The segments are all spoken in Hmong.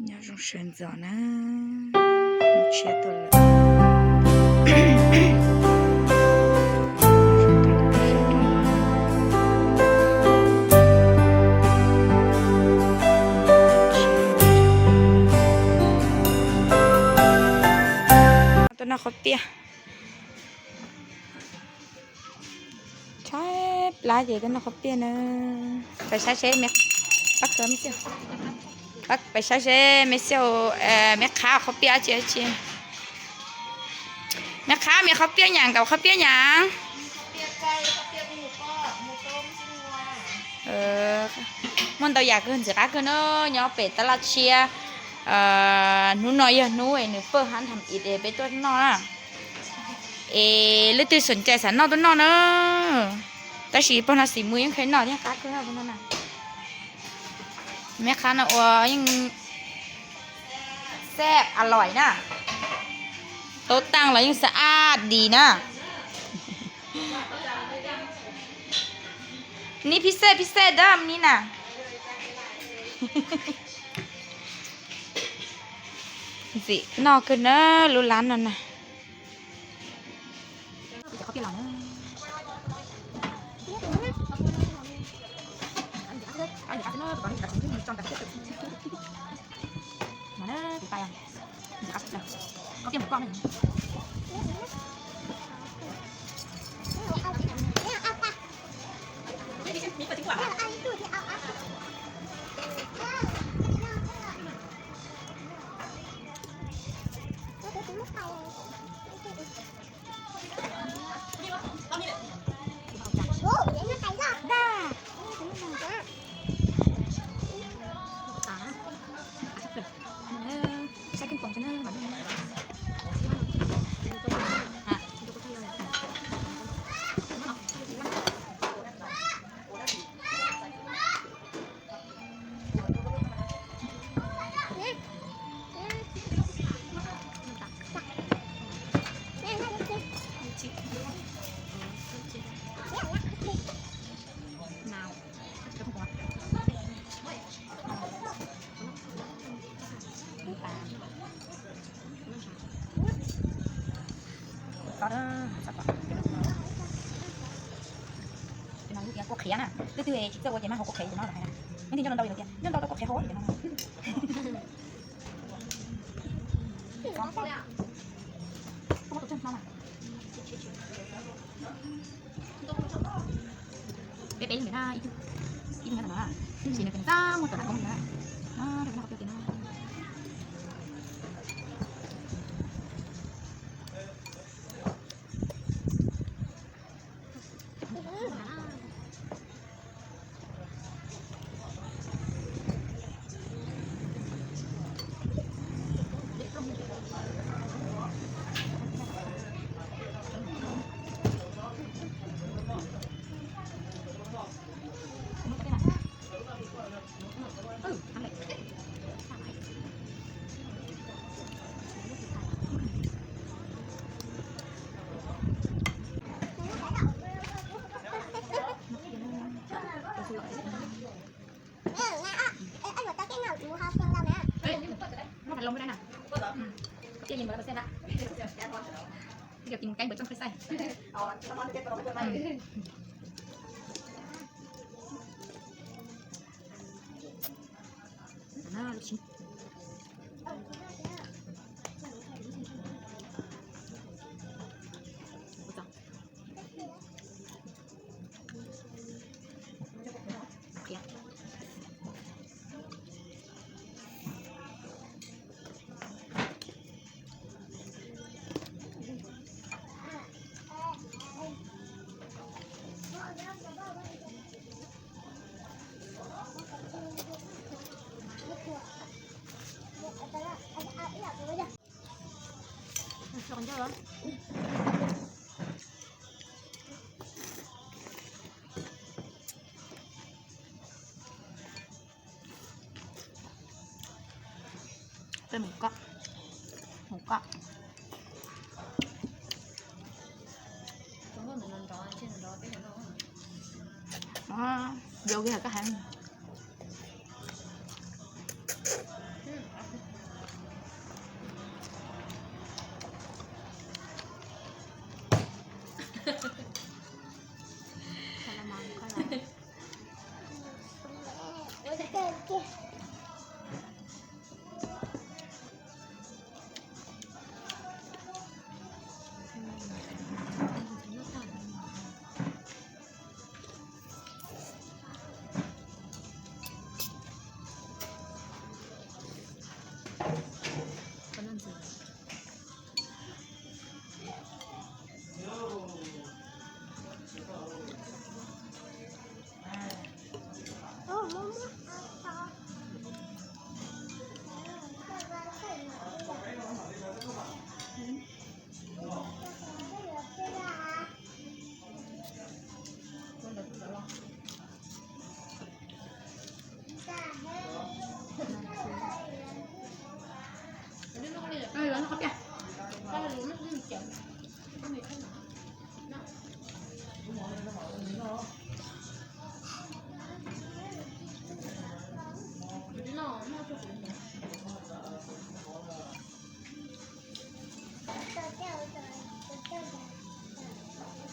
Nyob zoo sawv ntxov na, tshiab tuaj lawm. Tuaj noj qhob piaj. Tshaib plab ces tuaj noj qhob piaj na. Pais saib seb, pais saib seb me xyaum, me qhab qhob piaj tsi tsi. Me qhab, me qhob piaj nyam nkaus qhob piaj nyam. Muaj ntau yam kawg ntxim qab kawg na, nyob pem tab laj tshiab. Hnub no yog hnub es nws pawj hab tham ib es peb tuaj noj na. Es leej twg xom cai xav noj tuaj noj na. Tab sis pog no xim mus yeej kheev noj thiab qab kawg no. Me qhab no ua yeej xab a loim na. Tau taaj los yeej xab aj dis na. Nib phij xej phij xej dab nib na. Ntxim noj kawg na lub lab no na. Kua qhiav na, leej twg tsis txawj ua ces maj hauv kua qhiav ces no los hais na. Leej twg nyob ntau ntau ces tias nyob ntau tau kua qhiav hauv ces no. Peb peb ntawm na, ib tug, ib tug nyob ntawm no, tab sis nws txaj muag tom na koob li na. Peb mus koj, mus koj. Yau kiag koj heev.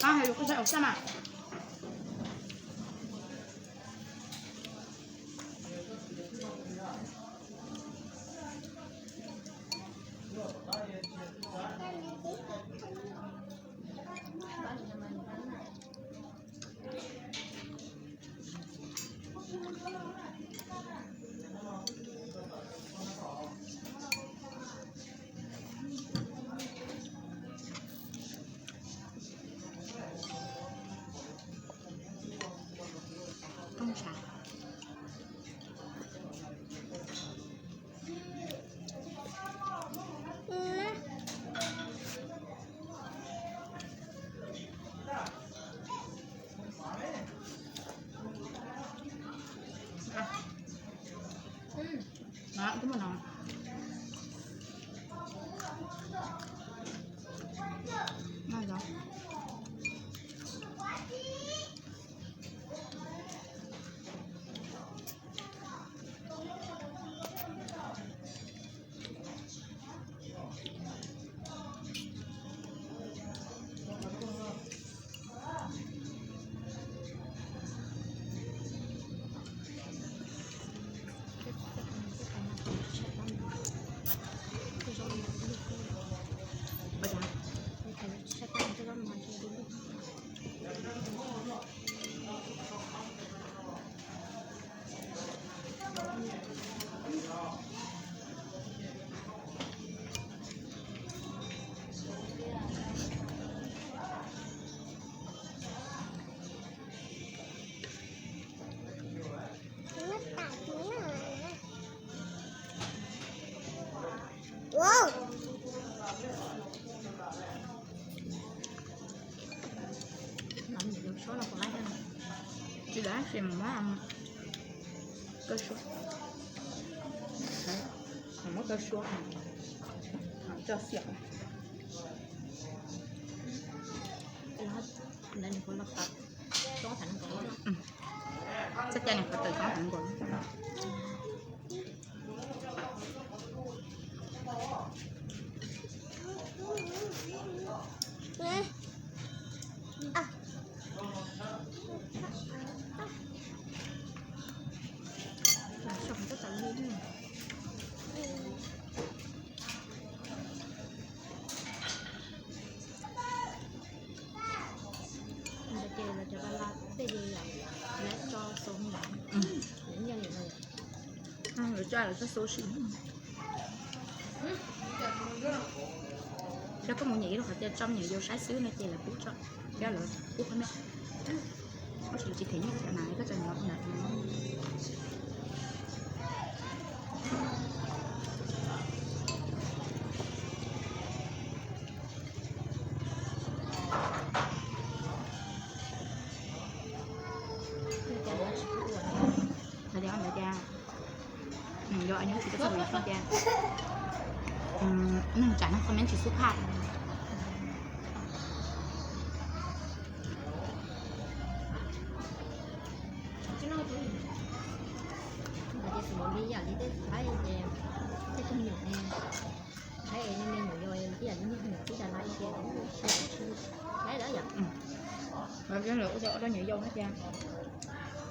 Có hay là có thể ổ sâm à? Không sạch. Đó, cái màu nọ. Ngon rồi. Nov nyuam yaus suab no puas laib thiab? Tsis laib, tsis mus muab kaw suab. Mus muab kaw suab, coj xiam. Txoj cai nws qhov tawm txhob heev nkaus. Ntawd ces lawv cov ba la tej ces yam lawv tso xaus ntawd, lawv nyiaj li no. Lawv tso, lawv tso xaus sim. Yog koj mus nyem ib lub qhov tias tso me nyuam yaus saib xwb no ces lawv pub tso, thiab lawv pub qhov me. Tab sis tsis them nyiaj, koj tso na, koj tso na. Hais tias, hais tias, yog nyob tsis tau txog tias, neeg tsam neeg comment tsis xub phaj. Hais tias xws li yam li tej thaib ces tej tug me nyuam ne, thaib es me nyuam yog ib yam li nyuag me nyuam tib tas na ces lawv tsis thaib lawm yom. Lawv ua rau nyuam yaus no ces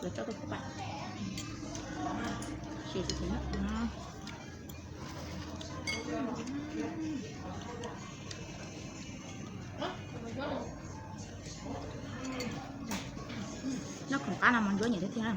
lawv tso rau phab pam. Sim tsis tsim. Noj khoom qab no mov ntsuab nyiam tiag tiag na.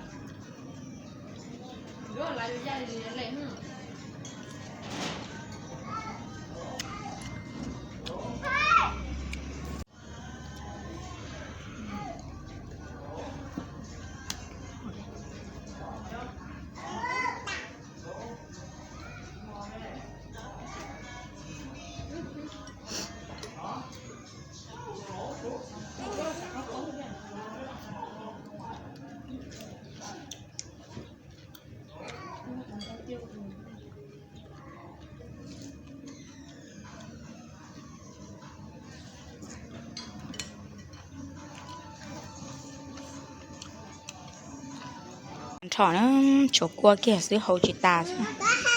Thaum na, tshuav kua kiag xwb, hau tsis tas xwb.